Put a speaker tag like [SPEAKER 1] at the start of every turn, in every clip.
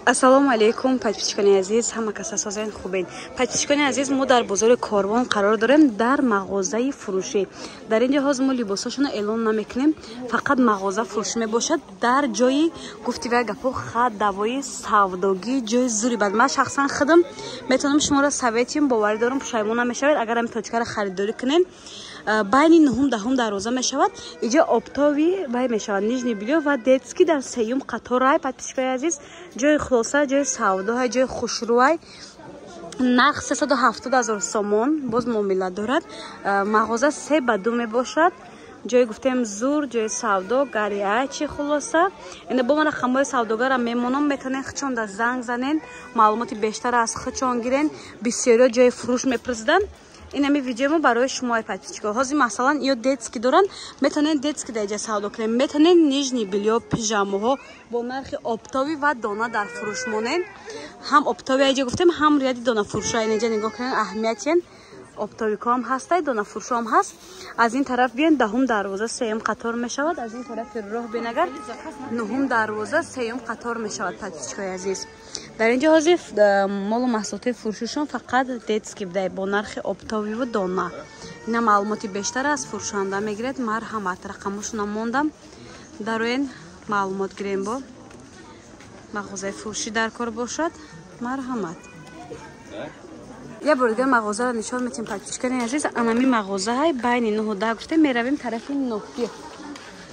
[SPEAKER 1] Ассалому алейкум, подписчикони азиз, ҳама каса созен, хубен. Подписчикони азиз, мо дар бозори Корвон қарор дорем, дар мағозаи фурӯшӣ. Дар ин ҷо ҳозир мо либосҳошонро эълон намекунем, фақат мағоза фурӯшӣ мебошад. Дар ҷои гуфти вай гапҳо хат давои савдогӣ, ҷои зури бад. Ман шахсан худам метавонам шуморо советим, боварӣ дорам, пушаймон намешавед, агар ҳамин точкаро харидорӣ кунед. Байни нуҳум даҳум дарвоза мешавад, иҷо оптовый вай мешавад, нижний бельё ва детский дар сеюм қаторай. Подписчикои азиз, ҷои хулоса, ҷои савдоҳай, ҷои хушрӯай. Нарх 370 000 сомон, боз муомила дорад. Мағоза 3 ба 2 мебошад. Ҷои гуфтем зур, ҷои савдо гарячий. Хулоса, ина бо ман рақамҳои савдогарам мемонам, метавонед хичон да занг занен, маълумоти бештар аз хичон гирен. Бисёриё ҷои фурӯш мепурсиданд. Ин ҳами видеомо барои шумо, подписчико. Ҳозир, масалан, ё детский доранд, метавонед детский дар иҷа савдо кунед, метавонед нижний бельё, пижамаҳо бо нархи оптовый ва дона дар фурӯш монед. Ҳам оптовый иҷа гуфтем, ҳам ряди донафурӯшо инҷа нигоҳ кунед, аҳамиятен оптовикҳоам ҳастай, донафурӯшоам ҳаст. Аз ин тараф биён, даҳум дарвоза, сеюм қатор мешавад. Аз ин тарафи роҳ бинагар, нуҳум дарвоза, сеюм қатор мешавад. Подписчикои азиз, дар инҷо ҳозир молу маҳсулоти фурӯшишон фақат детский будай бо нархи оптовый ву дона. Ина маълумоти бештар аз фурӯшанда мегиред, марҳамат. Рақамошона мондам, дароен, маълумот гирем. Бо мағозаи фурӯшӣ дар кор бошад, марҳамат. Я бор дигар мағозаро нишон метем, подписчикони азиз. Анами мағозаҳай байни нуҳу даҳ гуфтем, меравем тарафи нуҳ.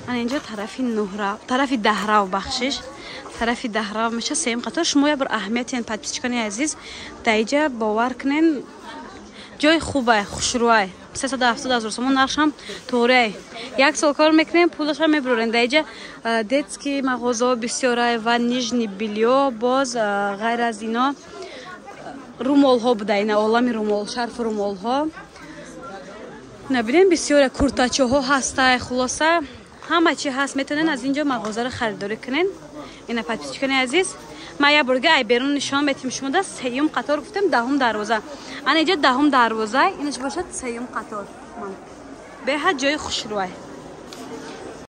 [SPEAKER 1] Ана инҷо тарафи нуҳрав, тарафи даҳрав, бахшиш, тарафи даҳрав меша, сеюм қатор. Шумо я бор аҳамиятен, подписчикони азиз, дар иҷа бовар кунен, ҷои хубай, хушрӯай. 370 000 сомон нархшам тоғриай. Як сол кор мекунем, пулашам мебурорем. Дар иҷа детский мағозаҳо бисёрай ва нижний бельё. Боз ғайр аз ино румолҳо буда, ина олами румол, шарфу румолҳо набинем, бисёре куртачоҳо ҳастай. Хулоса, ҳама чи ҳаст, метавонед аз ин ҷо мағозаро харидорӣ кунед. Ина, подписчикони азиз, ман як борга ай берун нишон метим шумода. Сеюм қатор гуфтем, даҳум дарвоза, ана иҷо даҳум дарвоза, инаш бошад сеюм қатор. Беҳад ҷои хушрӯай.